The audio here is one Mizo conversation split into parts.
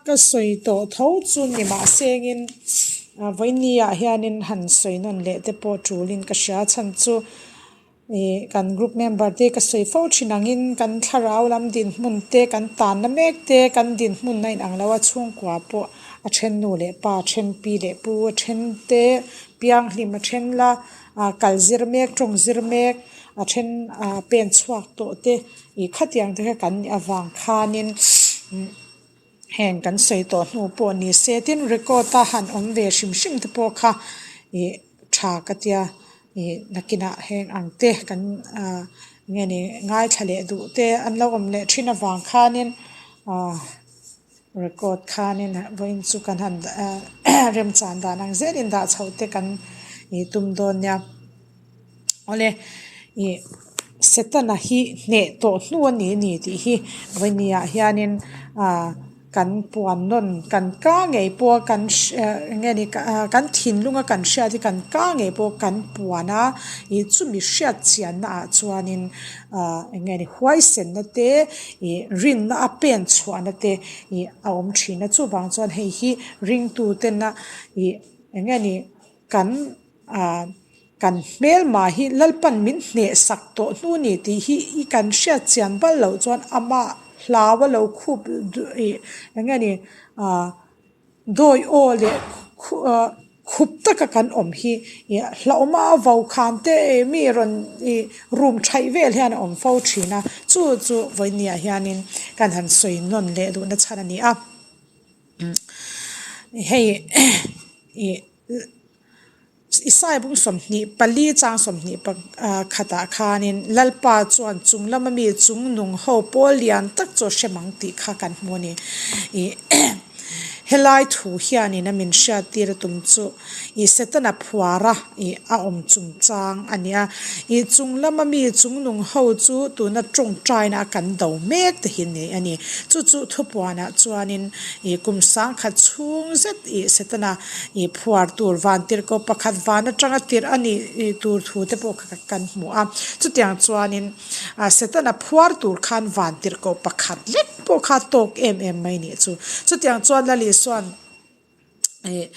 ka sawi tawh tho chu ni mahsengin vawinia hianin han sawi nawn leh te pawh tulin ka hria chhan chu ih kan group member te ka sawi fo thin angin kan thlarau lam dinhmun te kan tanna mek te kan dinhmun a inang lo a chhungkua pawh a then nu leh pa a then pi leh pu a then te pianghlim a then la ah kal zir mek tawng zir mek a then ah pen chhuak tawh te ih khatiang te kha kan nih avang khanin heng kan sawi tawh hnu pawh ni se tin record a han awm ve hrim hrim te pawh kha ih tha ka tia ih nakinah heng ang te kan ah nge ni ngaithla leh duh te an lo awm leh thin avang khanin ah record khanin vawiin chu kan han remchan dan ang zelin dah chhoh te kan ih tum dawn nia. Awle ih Setana hi hneh tawh hnu a ni ni tih hi vawinia hianin ah kan puan nawn kan ka ngei pawh kan eng nge ni kan thinlunga kan hriat hi kan ka ngei pawh kan puan a ih chumi hriat chianna ah chuanin ah eng nge ni huaisenna te ih rinna a pen chhuahna te ih a awm thin a chuvang chuan hei hi ringtu tena ih eng nge ni kan ah kan hmelma hi Lalpan min hneh sak tawh hnu ni tih hi i kan hriat chian bal loh chuan amah hlau a lo khup ih eng nge ni ah dawi aw leh ah khup taka kan awm hi ih hlauhawm a vo khan te mi rawn ih rum thaih vel hian a awm fo thin a chu chu vawinia hianin kan han sawi nawn leh duhna chhan a ni a hei ih. Isai bung 24 chang 20 khatah khanin Lalpa chuan chung lama mi chung nung ho pawl lian tak chu a hrem ang tih kha kan hmu a ni. Ih helai thu hianin a min hriattir a tum chu ih Setana phuara ih a awm chungchang a nia. Ih chung lama mi chung nung ho chu tuna tawngtaina a kan do mek te hi nei a ni. Chu chu thupuanah chuanin ih kum sangkhat chhung zet ih Setana Ih phuar tur van tirhkoh pakhat van atanga tirh a nih tur thu te pawh kha kan hmu a. Chutiang chuanin Setana phuar tur khan van tirhkoh pakhat lek pawh kha tawk em em mai nih chu. Chutiang chuan Lali chuan ih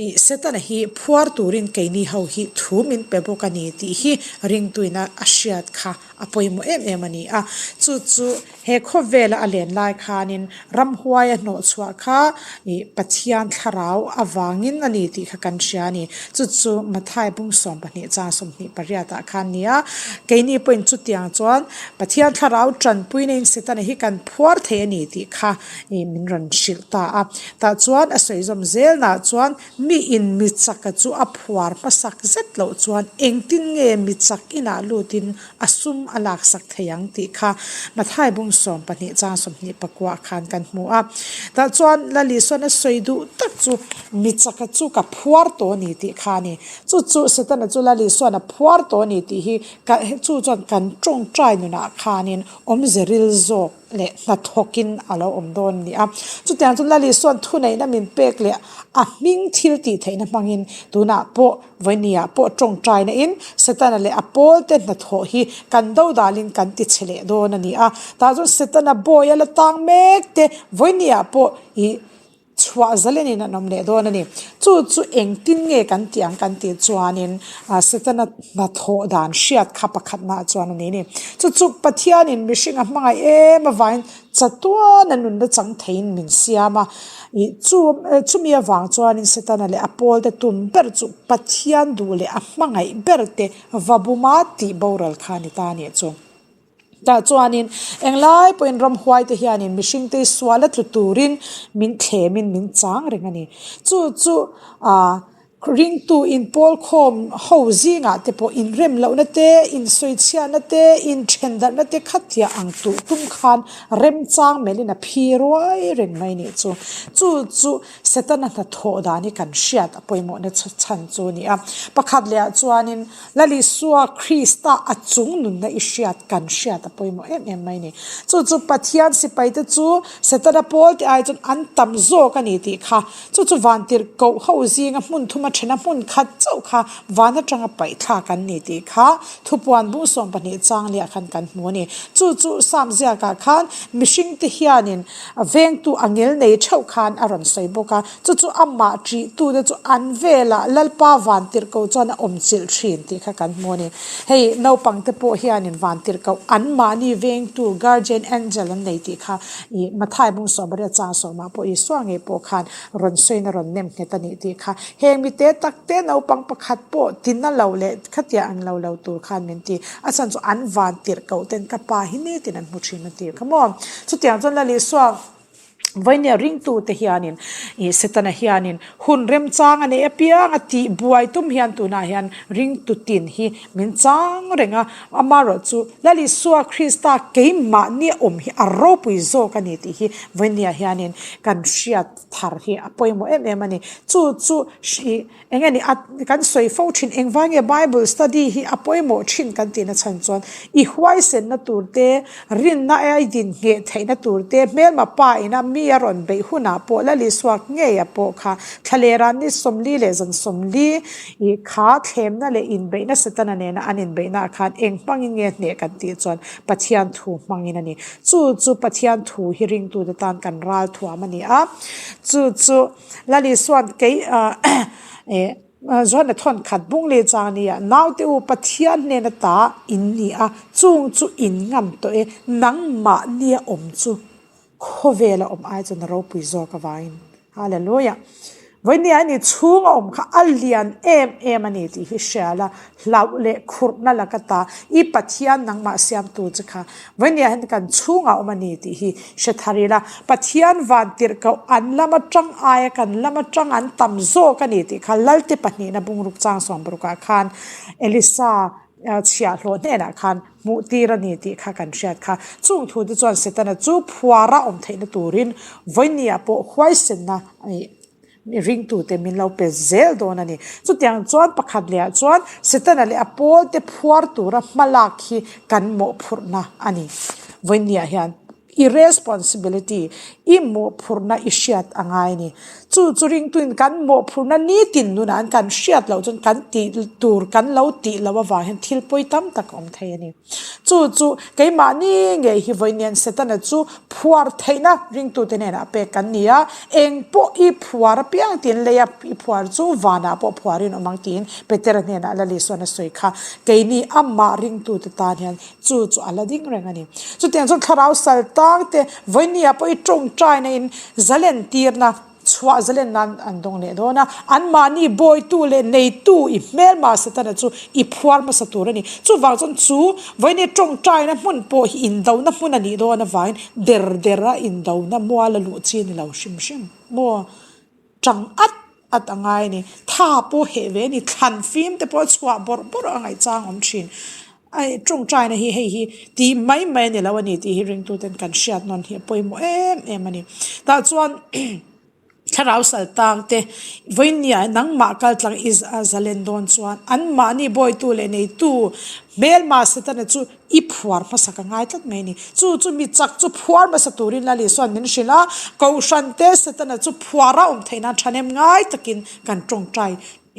ih Setana hi phuar turin keini ho hi thu min pe bawk a ni tih hi ringtuina a hriat kha a pawimawh em em a ni a. Chu chu He khawvela a len lai khanin ramhuai a hnawh chhuah kha ih Pathian thlarau avangin a ni tih kha kan hria a ni. Chu chu Mathai bung 12 chang 28 ah khan nia. Keini pawhin chutiang chuan Pathian thlarau tanpuina in Setana hi kan phuar thei a ni tih kha ih min rawn hrilh ta a. Tah chuan a sawi zawm zelnaah chuan mi in mi chaka chu a phuar hmasak zet loh chuan engtin nge mi chak inah lutin a sum a laksak thei ang tih kha Mathai bung 12 chang 24 khan kan hmu a. Tah chuan Lali sawn a sawi duh tak chu mi chaka chu ka phuar tawh a ni tih kha a ni. Chu chu Setana chu Lali sawn a phuar tawh a ni tih hi chu chuan kan tawngtai nunah khanin awmze ril zawk leh hnathawkin a lo awm dawn a ni a. Chutiang chu Lali sawn thuneihna min pek leh a hming thil tih theihna hmangin tunah pawh Vawinia pawh tawngtaina in Setana leh a pawlte hnathawh hi kan do dalin kan ti chhe leh dawn a ni a. Tah chuan Setana bawi a la tang mek te Vawinia pawh ih chhuah zalenin an awm leh dawn a ni. Chu chu engtin nge kan tih ang kan tih chuanin Setana hnathawh dan hriat kha pakhatnaah chuan a ni a ni. Chu chu Pathianin mihring a hmangaih em avangin Chatuan a nunna chang theiin min siam a, ih chu chumi avang chuanin Setana leh a pawlte tum ber chu Pathian duh leh a hmangaih ber te va buma tih boral kha a ni ta a nih chu. Tah chuanin englai pawhin ramhuaite hianin mihringte sual a tlu turin min thlemin min chang reng a ni. Chu chu ah Ringtu inpawlkhawm ho zingah te pawh inrem lohna te, insawichhiahna te, inthendarhna te khatia ang tuh tum khan remchang melhin a phi ruai reng mai nih chu. Chu chu Setana hnathawh dan hi kan hriat a pawimawhna chhan chu a ni a. Pakhat lehah chuanin Lal Isua Krista a chung nunna i hriat kan hriat a pawimawh em em mai ni. Chu chu Pathian sipaite chu Setana pawl te ai chuan an tam zawk a ni tih kha Chu chu vantirh koh ho zinga hmun thuma thuma thena hmun khat chauh kha van atanga paih thlak an ni tih kha thupuan bung 12 chang liah khan kan hmu a ni. Chu chu Sam ziakah khan mihringte hianin vengtu a ngel nei theuh khan a rawn sawi bawk a, chu chu amah ṭihtute chu an velah Lalpa vantirhkoh chuan a awm chilh thin tih kha kan hmu a ni. Hei naupangte pawh hianin vantirhkoh anmahni vengtu guardian angel an nei tih kha ih Mathai bung sawmriat chang sawmah pawh Isua ngei pawh khan rawn sawiin a rawn nem nghet a nih tih kha heng mite takte naupang pakhat pawh tina lo leh khatiang ang lo lo tur khan min ti. A chhan chu an vantirhkoh ten ka pa hi nitin an hmu thin a ti kha maw. Chutiang chuan Lal Isua vawinia ringtute hianin ih Setana hianin hun remchang a neih apiang a tih buai tum hian tunah hian ringtu tin hi min chang reng a. Amaherawh chu Lal Isua Krista keimahni awm hi a ropui zawk a ni tih hi vawinia hianin kan hriat thar hi a pawimawh em em a ni. Chu chu ih Eng nge ni a kan sawi fo thin engvang nge Bible study hi a pawimawh thin kan tihna chhan chuan i huaisenna tur te, rinna a i din ngheh theihna tur te, hmelma pa ina mi a rawn beih hunah pawh Lal Isua ngeia pawh kha thlalera ni 40 leh zan 40 i kha thlemna leh inbeihna Setana nena an inbeihnaah khan eng hmangin nge hneh kan tih chuan Pathian thu hmangin a ni. Chu chu Pathian thu hi ringtute tan kan ralthuam a ni a, chu chu. Lal Isua'n kei eh Johana thawn khat bung leh chang nia naute u Pathian hnena ta in ni a, chung chu in ngam tawh e, nangmahnia awm chu khawvela awm ai chuan a ropui zawk avangin. Hallelujah! Vawinia ni chhung a awm kha a lian em em a ni tih hi hria la, hlauh leh khurhna laka ta i Pathian nangmah siamtu che kha vawinia hian kan chhungah awm a ni tih hi hre thar ila, Pathian van tirhkoh an lam atang aia kan lam atang an tam zawk a ni tih kha Lalte pahnihna bungruk chang sawmparukah khan Elisa chhiahhlawh hnenah khan hmuh tir a ni tih kha kan hriat kha. Chung thu te chuan Setana chu phuara awm theihna turin vawinia pawh huaisenna a nih. Ringtute min lo pe zel dawn a ni. Chutiang chuan pakhat lehah chuan Setana leh a pawlte phuar tura hma lak hi kan mawhphurhna a ni. Vawinia hian i responsibility, i mawhphurhna i hriat a ngai a ni. Chu chu ringtuin kan mawhphurhna nitin nunah an kan hriat loh chuan kan tih tur kan lo tih loh avang hian thil pawi tam tak a awm thei a ni. Chu chu keimahni ngei hi vawiin Setana chu phuar theihna ringtute hnenah pek kan ni a, eng pawh i phuar apiang tiin leia i phuar chu vanah pawh phuarin awm ang tiin Petera hnenah Lal Isuan a sawi kha. Keini amah ringtute tan hian chu chu a la ding reng a ni. Chutiang chuan thlarau sal tangte vawinia pawh i tawngtaina in zalentirna Chhuah zalen nan an dawng leh dawn a, anmahni bawitu leh neitu i hmelma Setana chu i phuar hmasa tur a ni. Chuvang chuan chu vawiin tawngtaina hmun pawh hi indona hmun a nih dawn avangin der dera indona mual a luh chi a ni lo hrim hrim maw? Tang at at a ngai a ni. Tha pawh heh ve a ni. Thlan fim te pawh a chhuah bawrh bawrh a ngaihchang awm thin. Ai tawngtaina hi hei hi tih mai mai a ni lo a ni tih hi ringtuten kan hriat nawn hi a pawimawh em em a ni. Tah chuan thlarau sal tang te vawinia nangmah kal tlang i zalen dawn chuan anmahni bawitu leh neitu hmelma Setana chu i phuar hmasa ka ngai tlat mai a ni. Chu chu mi chak chu phuar hmasa turin Lal Isua'n min hrilh a, Kohhran te Setana chu phuara awm theih nan thahnem ngai takin kan tawngtai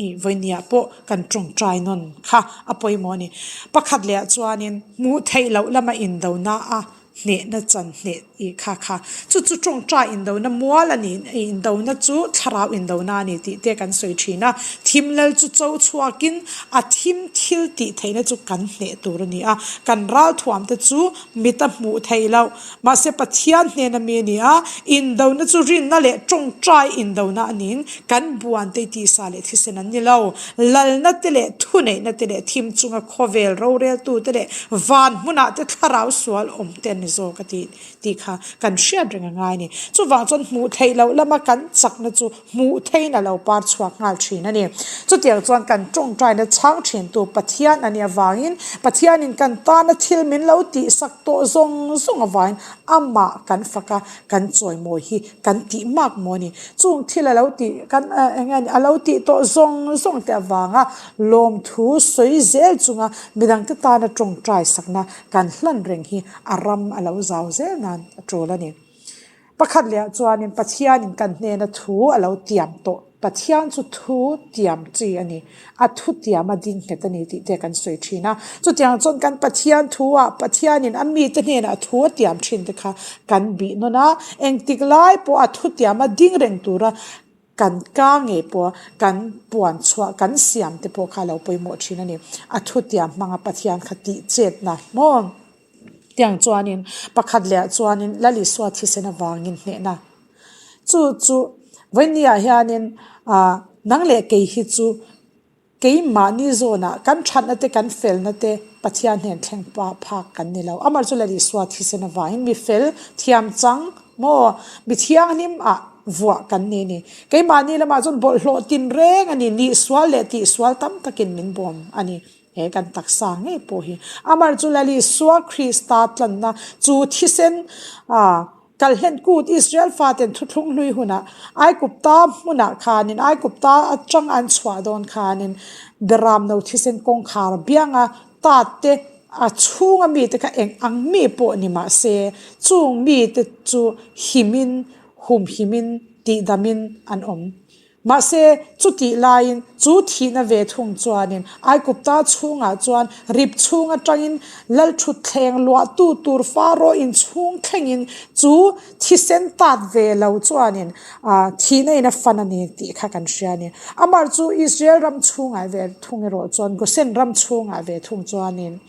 Ih, vawinia pawh kan tawngtai nawn kha a pawimawh a ni. Pakhat lehah chuanin hmuh theih loh lama indona a hnehna chan hneh ih kha kha. Chu chu tawngtai indona mual a ni, indona chu thlarau indona a ni tih te kan sawi thin a. Thim lal chu cho chhuakin a thim thil tih theihna chu kan hneh tur a ni a. Kan ralthuam te chu Mit a hmuh theih loh. Mahse Pathian hnena mi a ni a, indona chu rinna leh tawngtai indona a niin kan buan te tisa leh thisen an ni lo. Lalna te leh thuneihna te leh thim chunga khawvel roreltu te leh van hmunah te thlarau sual awm te an ni zawk a tih tih kha kan hriat reng a ngai a ni. Chuvang chuan hmuh theih loh lama kan chakna chu hmuh theiin a lo par chhuak nghal thin a ni. Chutiang chuan kan tawngtaina chhang thintu Pathian a nih avangin Pathianin kan tana thil min lo tihsak tawh zawng zawng avangin amah kan fak a, kan chawimawi hi kan tih mak maw a ni. Chung thil a lo tih kan eng nge a lo tih tawh zawng zawng te avanga lawmthu sawi zel chunga midangte tana tawngtai sakna kan hlan reng hi a ram a lo zau zel nan a tul a ni. Pakhat lehah chuanin Pathianin kan hnena thu a lo tiam tawh. Pathian chu thu tiam chi a ni, a thu tiam a ding nghet a ni tih te kan sawi thin a. Chutiang chuan kan Pathian thu ah Pathianin a mite hnenah thu a tiam thin te kha kan bih nawn a, engtik lai pawh a thu tiam a ding reng tura kan ka ngei pawh kan puan chhuah kan siam te pawh kha a lo pawimawh thin a ni. A thu tiam hmanga Pathian kha tih chetna maw? Tiang chuanin pakhat leh ah chuanin Lal Isua thisen avangin hnehna Chu chu vawinia hianin ah nang leh kei hi chu keimahni zawnah kan thatna te kan felna te Pathian hnen thleng pah phak kan ni lo. Amah chu Lal Isua thisen avangin mi fel thiam chang maw mi thianghlim ah vuah kan ni a ni. Keimahni lamah chuan bawlhhlawh tin reng a ni, nihsual leh tihsual tam takin min bawm a ni. He kan taksa ngei pawh hi Amar chu Lal Isua Krista tlanna chu thisen ah Kalhlen kut Israel faten thuthlung hlui hunah Aigupta hmunah khanin Aigupta atang an chhuah dawn khanin Beramno thisen kawngkhar bianga tat te a chhunga mite kha eng ang mi pawh ni mah se chung mite chu himin humhimin tihdamin an awm. Mahse, chutih laiin chu thihna ve thung chuanin Aigupta chhungah chuan rip chhung atangin lalthutthleng luahtu tur Faro inchhung thlengin chu thisen tat ve lo chuanin thihna in a fan a ni tih kha kan hria a ni. Amah chu Israel ram chhungah ve thung erawh chuan Gosen ram chhungah ve thung chuanin,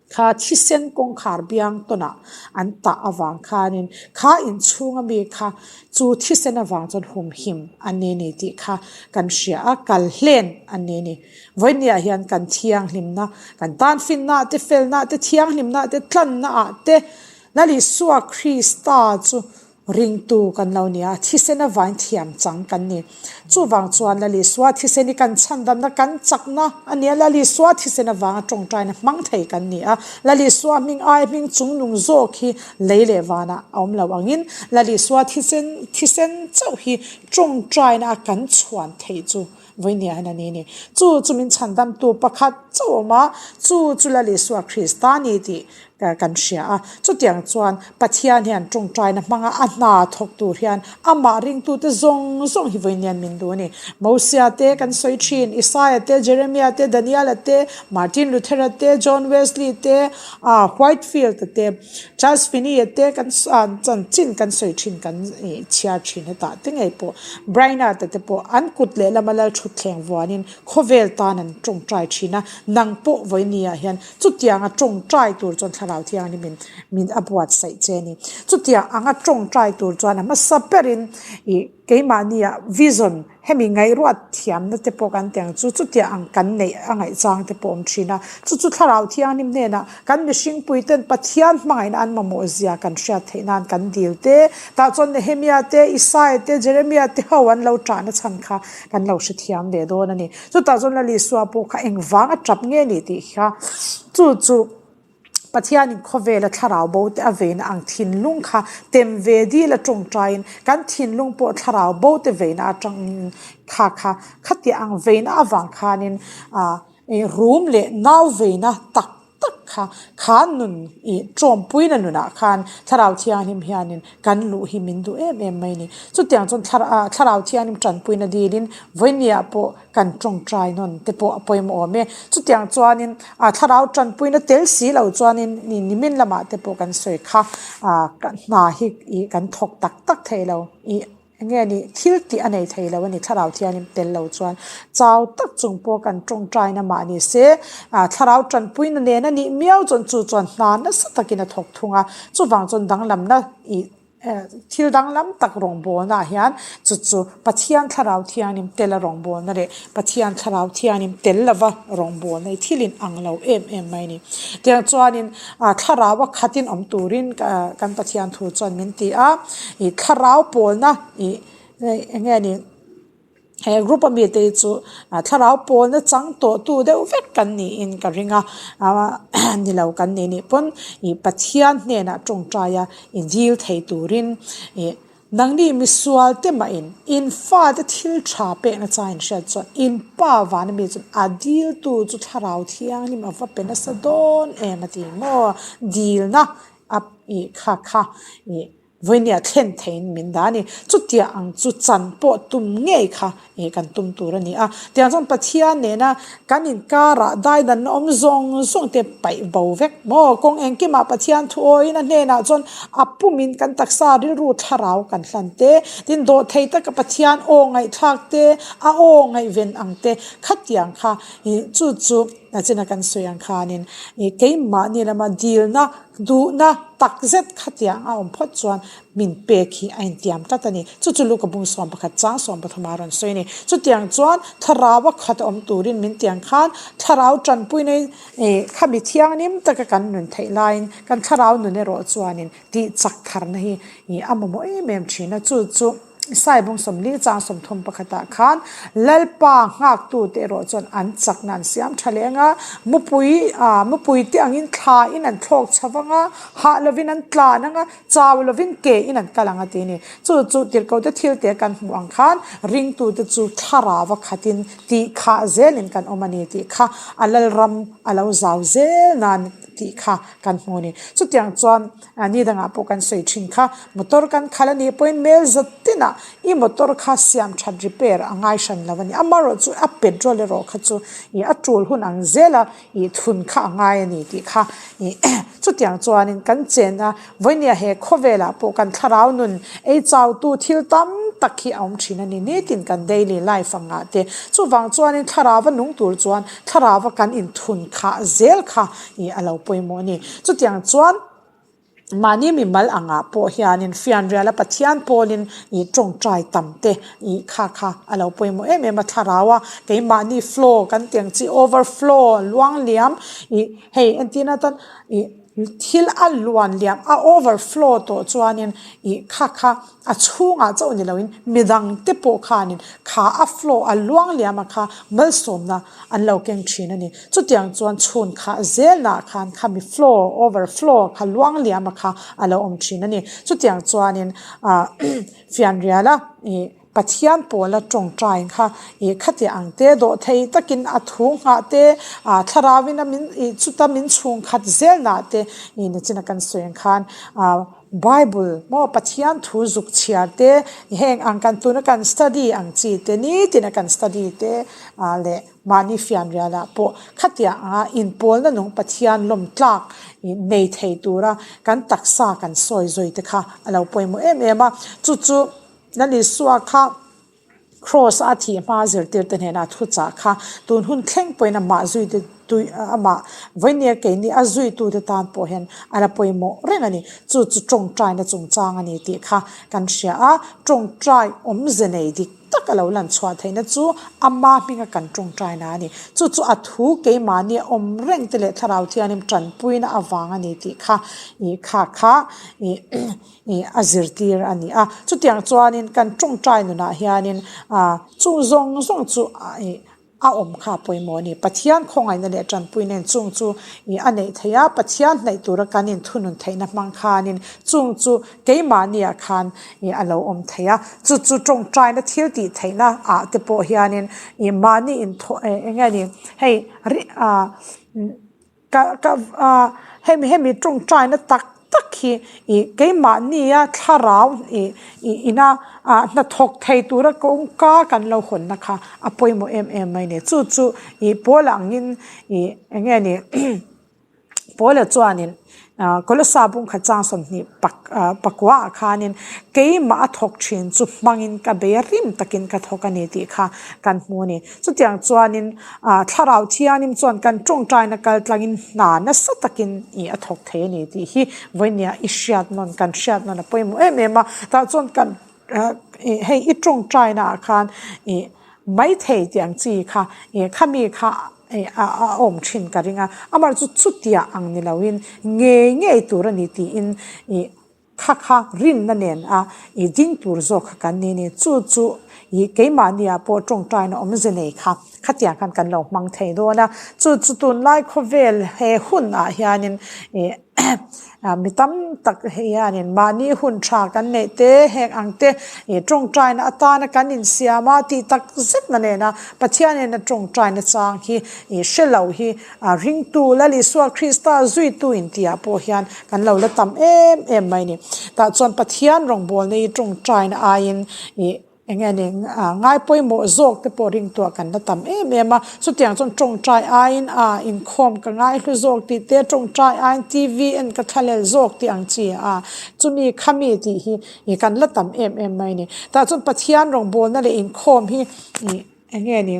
Kha thisen kawngkhar biang tawnah an tah avang khanin kha inchhunga mi kha chu thisen avang chuan humhim an ni ni tih kha kan hria a, kal hlen an ni ni. Vawinia hian kan thianghlimna, kan tan finna te, felna te, thianghlimna te, tlanna ah te Lal Isua Krista chu Ringtu kan lo ni a, thisen avain thiam chang kan ni. Chuvang chuan Lal Isua thisen hi kan chhandamna, kan chakna a ni a, Lal Isua thisen avanga tawngtaina hmang thei kan ni a. Lal Isua hming ai hming chungnung zawk hi lei leh vanah a awm lo angin Lal Isua thisen thisen chauh hi tawngtaina a kan chhuan theih chu vawinia hian a ni ni. Chu chu min chhandamtu pakhat chauh a awm a, chu chu Lal Isua Krista a ni tih kan hria a. Chutiang chuan Pathian hian tawngtaina hmanga a hna thawk tur hian amah ringtute zawng zawng hi vawiin hian min duh a ni. Mosia te kan sawi thin, Isaia te, Jeremia te, Daniela te, Martin Luthera te, John Wesley te, Whitefield-a te, Charles Finney-a te kan chanchin kan sawi thin kan chhiar thin hetah te ngei pawh Brainerd-a te pawh an kut lehlama lalthutthleng vuanin khawvel tan an tawngtai thin a, nang pawh vawinia hian Chutianga tawngtai tur chuan Thlarau Thianghlimin min a buatsaih che a ni. Chutiang anga tawngtai tur chuan a hmasa berin ih keimahnia vision hemi ngaihruat thiamna te pawh kan ti ang chu chutiang ang kan neih a ngaihchang te pawh a awm thin a. Chu chu Thlarau Thianghlim hnenah kan mihringpui ten Pathian hmangaihna an mamawh zia kan hriat theih nan kan dil te, tah chuan Nehemia te, Isaia te, Jeremia te ho an lo tahna chhan kha kan lo hrethiam ve dawn a ni. Chutah chuan Lal Isua pawh kha engvang a tap nge ni tih kha chu chu Pathianin khawvela thlarau bo te a veina ang thinlung kha tem ve dil a tawngtaiin kan thinlung pawh thlarau bo te veina atangin kha kha khatiang ang veina avang khanin ah rum leh nau veina tak tak kha, kha nun ih tawmpuina nunah khan Thlarau Thianghlim hianin kan luh hi min duh em em mai a ni. Chutiang chuan Thlarau Thianghlim tanpuina dilin vawinia pawh kan tawngtai nawn te pawh a pawimawh awm e. Chutiang chuanin Thlarau tanpuina tel si lo chuanin nimin lamah te pawh kan sawi kha hna hi ih kan thawk tak tak thei lo ih. Eng nge ni, thil tih a nei thei lo a ni, Thlarau Thianghlim tel lo chuan chau tak chung pawh kan tawngtaina mah ni se, Thlarau tanpuina nen a nih miau chuan chu chuan hna nasa takin a thawk thung a, chuvang chuan danglamna ih thil danglam tak rawngbawlnaah hian chu chu Pathian Thlarau Thianghlim tela rawngbawlna leh Pathian Thlarau Thianghlim tel lova rawngbawlna hi thil in ang lo em em mai a ni. Tiang chuanin Thlarau a khatin awm turin kan Pathian thu chuan min ti a, ih thlarau pawlna ih eng nge ni he group a mite hi chu thlarau pawlna chang tawh tu deuh vek kan niin ka ring a, ni lo kan nih nih pawn ih Pathian hnenah tawngtai a i dil thei turin ih Nangni misual te mahin in fate thil tha pekna chang in hriat chuan in pa vana mi chuan a diltu chu thlarau thianghlim a va pe nasa dawn em a ti maw? Dilna a ih kha kha ih. Vawinia thlen theiin min dah a ni. Chutiang ang chu chan pawh tum ngei kha ih kan tum tur a ni a. Tiang chuan Pathian nena kan inkarah daidanna awm zawng zawng te paih bo vek maw? Kawng engkimah Pathian thu awiin a hnenah chuan a pumin kan taksa rilru thlarau kan hlan te, tin dawhthei taka Pathian aw ngaihthlak te, a aw ngaihven ang te khatiang kha ih chu chu nachina kan sawi ang khanin ih keimahni lama dilna Duhna tak zet khatiang a awm phawt chuan min pek hi a intiam tlat a ni. Chu chu Luka bung 11 chang 13 a rawn sawi a ni. Chutiang chuan thlarau a khat awm turin min tiang khan thlarau tanpuina in khami thianghlim taka kan nun theih laiin kan thlarau nun erawh chuanin tih chak tharna hi a mamawh em em thin a. Chu chu. Isai bung 40 chang 31 ah khan Lalpa nghaktute erawh chuan an chakna an siam tha leh anga, mupui ah mupui te angin thla in an thlawk chho anga, hah lovin an tlan anga, chau lovin ke in an kal ang a ti a ni. Chu chu tirhkohte thil te kan hmuh ang khan ringtute chu thlarau a khatin tih khah zelin kan awm a ni tih kha a Lalram a lo zau zel nan tih kha kan hmu a ni. Chutiang chuan. A ni dangah pawh kan sawi thin kha, motor kan khalh a nih pawhin mel zat tinah i motor kha siam that repair a ngai hran lo a ni. Amaherawh chu a petrol erawh kha chu ih a tul hun ang zela ih thun kha a ngai a ni tih kha ih chutiang chuanin kan chen a, vawinia he khawvelah pawh kan thlarau nun ei chautu thil tam tak hi a awm thin a ni nitin kan daily life angah te. Chuvang chuanin thlarau a nung tur chuan thlarau a kan inthun khah zel kha ih a lo pawimawh a ni. Chutiang chuan mahni mimal angah pawh hianin fianriala Pathian pawlin ih tawngtai tam te ih kha kha a lo pawimawh em em a thlarau a, keimahni flow kan tih ang chi overflow luang liam ih hei entirna atan ih thil a luan liam a overflow tawh chuanin ih kha kha A chhungah chauh ni loin midangte pawh khanin kha a flow a luang liam a kha malsawmna an lo keng thin a ni. Chutiang chuan chhun khah zelnaah khan khami flow, over flow kha luang liam a kha a lo awm thin a ni. Chutiang chuanin ah fianriala ih Pathian pawla tawngtai kha ih khatiang ang te dawhthei takin a thu nghah te ah thlarauin a min ih chuta min chhung khat zelnaah te ih nichina kan sawi ang khan ah Bible maw Pathian thu zuk chhiar te heng ang kan tuna kan study ang chi te nitin a kan study te ah leh mahni fianrial ah pawh khatiang anga inpawlna nung Pathian lawm tlak ih nei thei tura kan taksa kan sawi zui te kha a lo pawimawh em em a chu chu Lalisua kha Kraws a thih hma zirtirte hnena thuchah kha tun hun thleng pawhin amah zuite tui amah vawinia keini a zuitute tan pawh hian a la pawimawh reng a ni. Chu chu tawngtaina chungchang a ni tih kha kan hria a, tawngtai awmze nei dik tak a lo lan chhuah theihna chu ama hminga kan tawngtaina a ni. Chu chu a thu keimahni awm reng te leh Thlarau Thianghlim tanpuina avang a ni tih kha ih kha kha ih Ih a zirtir a ni a. Chutiang chuanin kan tawngtai nunah hianin ah chung zawng zawng chu ih a awm kha a pawimawh a ni. Pathian khawngaihna leh tanpui nen chung chu ih a neih theih a, Pathian hnaih tura kan inthunun theihna hmang khanin chung chu keimahniah khan ih a lo awm thei a. Chu chu tawngtaina thil tih theihna ah te pawh hianin ih mahni inthawh eng nge ni hei ri ah Ka ka ah hemi hemi tawngtaina tak tak hi ih keimahnia thlarau ih ih ina ah hnathawk thei tura kawngka kan lo hawnna kha a pawimawh em em mai a ni. Chu chu ih pawl angin ih eng nge ni Pawla chuanin ah Kolosa bungkhat chang 20 pak ah pakua ah khanin keimah a thawk thin chu hmangin ka bei a rim takin ka thawk a ni tih kha kan hmu a ni. Chutiang chuanin ah thlarau thianim chuan kan tawngtaina kal tlangin hna nasa takin ih a thawk thei a ni tih hi vawinia i hriat nawn kan hriat nawn a pawimawh em em a. Tah chuan kan ah ih hei i tawngtaina ah khan ih maithei tih ang chi kha ih khami kha ih a a awm thin ka ring a. Amaherawhchu chutiah ang ni loin ngei ngei tur a ni tiin ih Kha kha rinna nen a i ding tur zawk kha kan ni ni. Chu chu i keimahni ah pawh tawngtaina awmze nei kha khatiang khan kan lo hmang thei dawn a. Chu chu tunlai khawvel he hun ah hianin i. Mi tam tak hianin mahni hun tha kan neih te heng ang te ih tawngtaina atana kan insiam a tih tak zetna nena Pathianin a tawngtaina chang hi ih hre lo hi a ringtu Lal Isua Krista zuitu intihah pawh hian kan lo la tam em em mai a ni. Tah chuan Pathian rawngbawlna hi tawngtaina aiin ih Eng nge ni, ngai pawimawh zawk te pawh ringtuah kan la tam em em a, chutiang chuan tawngtai aiin a inkhawm ka ngaihlu zawk tih te, tawngtai aiin TV en ka thlalel zawk tih ang chi a, chumi khami tih hi kan la tam em em mai a ni. Tah chuan Pathian rawngbawlna leh inkhawm hi eng nge ni.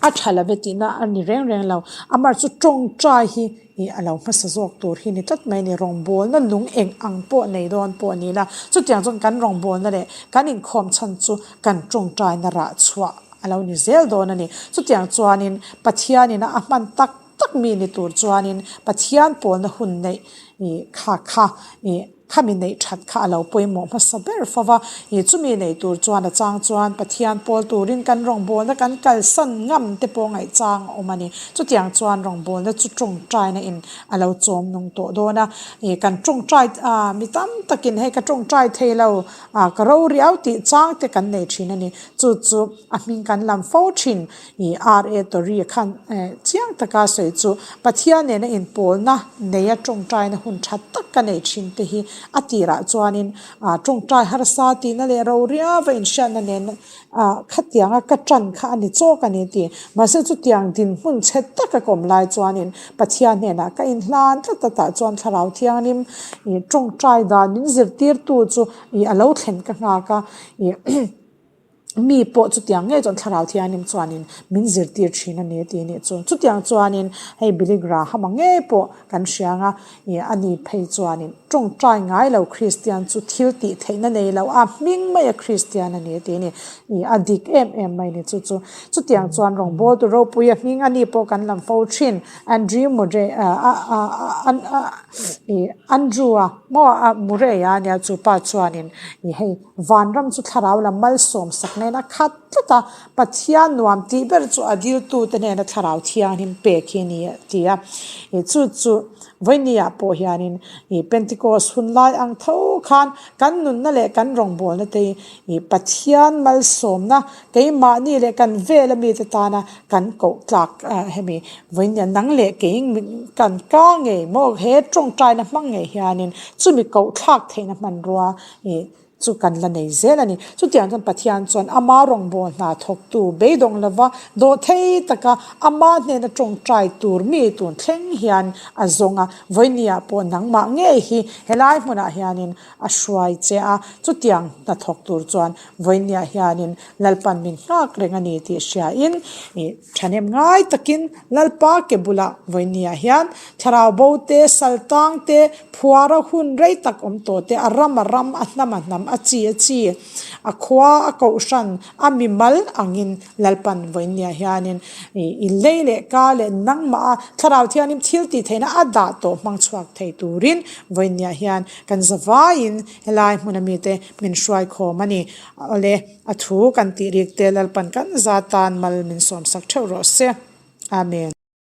A tha lo ve tihna a ni reng reng lo. Amah chu tawngtai hi ih a lo hmasa zawk tur hi ni tlat mai a ni. Rawngbawlna lung eng ang pawh nei dawn pawh a ni la. Chutiang chuan kan rawngbawlna leh kan inkhawm chhan chu kan tawngtaina rah chhuah a lo ni zel dawn a ni. Chutiang chuanin Pathianin a hman tak tak mi ni tur chuanin Pathian pawlna hun neih ih kha kha ih Khami neih that kha a lo pawimawh hmasa ber fo va, ih chumi nei tur chuan a chang chuan Pathian pawl turin kan rawngbawlna kan kalsan ngam te pawh ngaihchang a awm a ni. Chutiang chuan rawngbawlna chu tawngtaina in a lo chawm nung tawh dawn a, ih kan tawngtai ah mi tam takin hei ka tawngtai thei lo ah ka ro riau tih chang te kan nei thin a ni. Chu chu a hming kan lam fo thin. I RA Tori khan chiang taka sawi chu Pathian nena inpawlna neia tawngtaina hun tha tak ka nei thin te hi a tirah chuanin tawngtai harsa tihna leh ro riauva inhriatna nen khatianga ka tan kha a ni chawk a ni tih. Mahse chutiang dinhmun chhe taka ka awm lai chuanin Pathian hnenah ka inhlan tlat a tah chuan Thlarau Thianghlim tawngtai dan min zirtirtu chu a lo thlen ka nghak a. Mi pawh chutiang ngei chuan Thlarau Thianghlim chuanin min zirtir thin a ni tih nih chu. Chutiang chuanin hei Billy Graham-a ngei pawh kan hria ang a, ih a ni phei chuanin tawngtai ngai lo Kristian chu thil tih theihna nei lo a hming maia Kristian a ni tih ni. Ih a dik em em mai ni chu chu. Chutiang chuan rawngbawltu ropuia hming a ni pawh kan lam fo thin. Andrew Murray ih Andrew-a maw Murray-a a nia chu pa chuanin ih hei Vanram chu thlarau lam malsawm sak nen a khat tlat a, Pathian nuam tih ber chu a diltute hnena thlarau thianghlim pek hi a ni a ti a. Ih chu chu Vawinia pawh hianin ih Pentecost hun lai ang tho khan kan nunna leh kan rawngbawlna te hi ih Pathian malsawmna keimahni leh kan vela mite tana kan koh tlak hemi Vawinia nang leh kei kan ka ngei maw he tawngtaina hmang ngei hianin chumi koh thlak theihna hmanrua Ih, chu kan la nei zel a ni. Chutiang chuan Pathian chuan ama rawngbâwl hna thawktu beidawng lova dawhthei taka ama hnena tawngtai tur mi tun thleng hian a zawng a. Vawinia pawh nangmah ngei hi helai hmunah hianin a hruai che a. Chutiang hna thawk tur chuan vawinia hianin Lalpan min nghak reng a ni tih hriain ih, Thahnem ngai takin Lalpa ke bulah vawinia hian thlarau bo te, sal tang te, phuara hun rei tak awm tawh te, a ram a ram, a hnam a hnam, a chi a chi, a khua a kohhran, a mimal angin Lalpan vawinia hianin i lei leh ka leh nangmah a thlarau thianghlim thil tih theihna a dah tawh hmang chhuak thei turin vawinia hian kan zavaiin helai hmuna mite min hruaikhawm a ni. Awle. A thu kan tih rik te Lalpan kan za tan mal min sawmsak theuh rawh se. Amen.